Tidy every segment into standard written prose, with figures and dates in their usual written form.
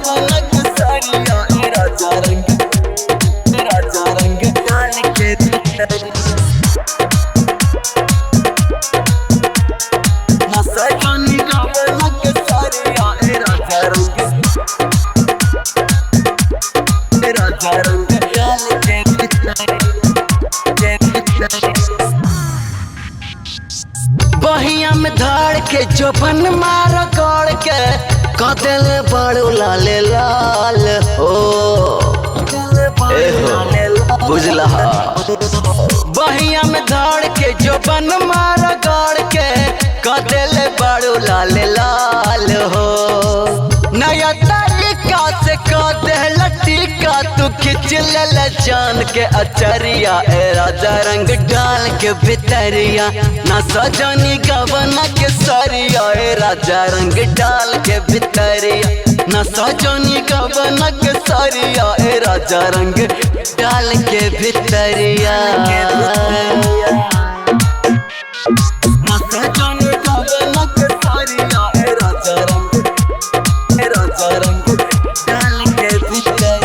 गवन के सरिया ए राजा रंग, राजा रंग डाल के भितरिया। ना सजनी गवन के सरिया ए राजा रंग, राजा रंग डाल के भितरिया। बहिया में धड़ के जोबन मार गड़ के कदल बड़ो लाल लाल हो। ए हो बुझला। बहिया में धड़ के जोबन मार गड़ के कदल बड़ो लाल लाल हो। नया तरीका से कदल टीका तू खिंच ले जान के अचरिया ए राजा रंग डाल के भितरिया। ना सजनी गवन के सरिया ए राजा रंग डाल के भितरिया। ना सजनी गवन के सरिया ए राजा रंग डाल के भितरिया। ना सजनी गवन के सरिया ए राजा रंग, ए राजा रंग डाल के भितरिया।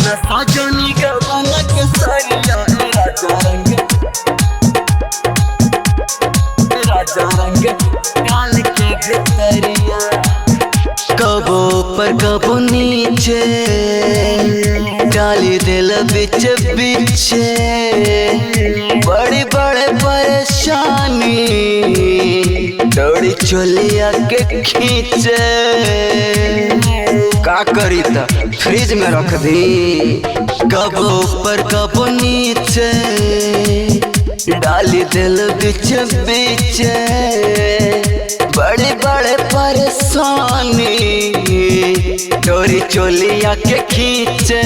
ना सजनी गवन के सरिया ए राजा रंग, ए राजा रंग डाल के भितरिया। कबो पर कबो नीचे डाली दिल बिच बिचे, बड़ी बड़े परेशानी दौड़ी चोलिया के खींचे। का करी त फ्रिज में रख दी। कबो पर कबो नीचे डाली दिल बिच बिचे, बड़े बड़े परेशानी डोरी चोलिया के खींचे।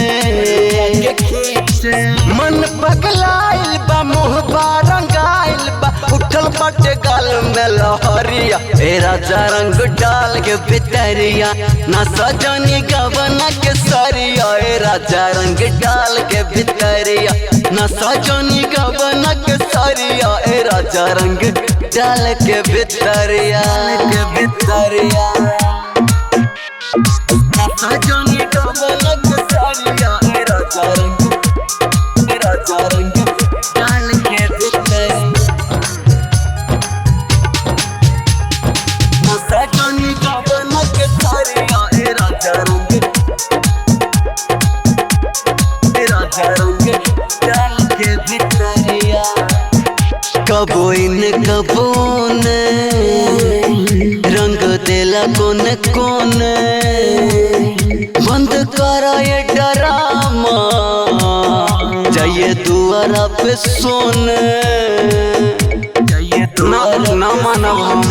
मन पगलाइल बा मुँह बा रंगाइल बा उठल बटे गाल में लहरिया ए राजा रंग डाल के भितरिया। ना सजनी गवन के सरिया ए राजा रंग डाल के भितरिया। ना सजनी गवन के सरिया ए राजा रंग डाल के भितरिया के भितरिया। ना सजनी गवन के सरिया ए राजा रंग, ए राजा रंग डाल के भितरिया। ना सजनी गवन के सरिया ए राजा रंग, ए राजा रंग डाल के भितरिया। कबो इन कबो ने रंग देला कोन कोन, बंद करा ये डरामा जाइए दुआरा पे सोने। ना ना मानव हम।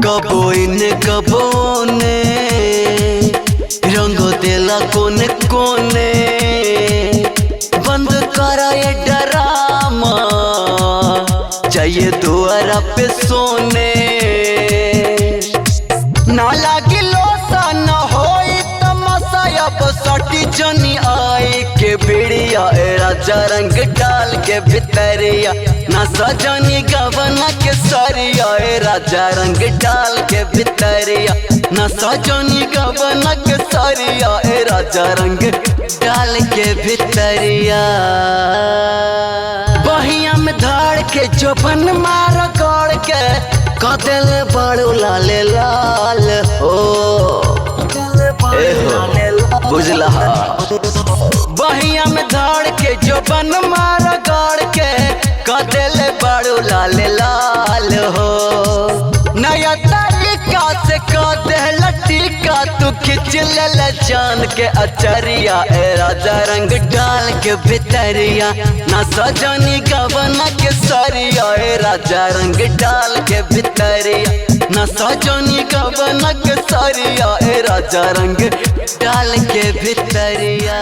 कबो इन कबो ने रंग देला कोन कोने, बंद करा ये डरामा जाइए दुआरा पे सोने। ना लागी लोसा न होई तमाशा अब सटी जनी आई के बिड़िया ए राजा रंग डाल के भितरिया। ना सजनी गवन के सरिया ए राजा रंग डाल के भितरिया। ना सजनी गवन के सरिया ए राजा रंग डाल के भितरिया। बहिया में धड़ के जोबन मार गड़ के कदल बड़ो लाल लाल हो। ए हो बुझला। बहिया में धड़ के जोबन मार गड़ के कदल बड़ो लाल लाल हो। नया तरीका से कदल टीका तू खिंच ले जान के अचरिया ए राजा रंग डाल के भितरिया। ना सजनी गवन के सरिया ए राजा रंग डाल के भितरिया। ना सजनी गवन के सरिया ए राजा रंग डाल के भितरिया।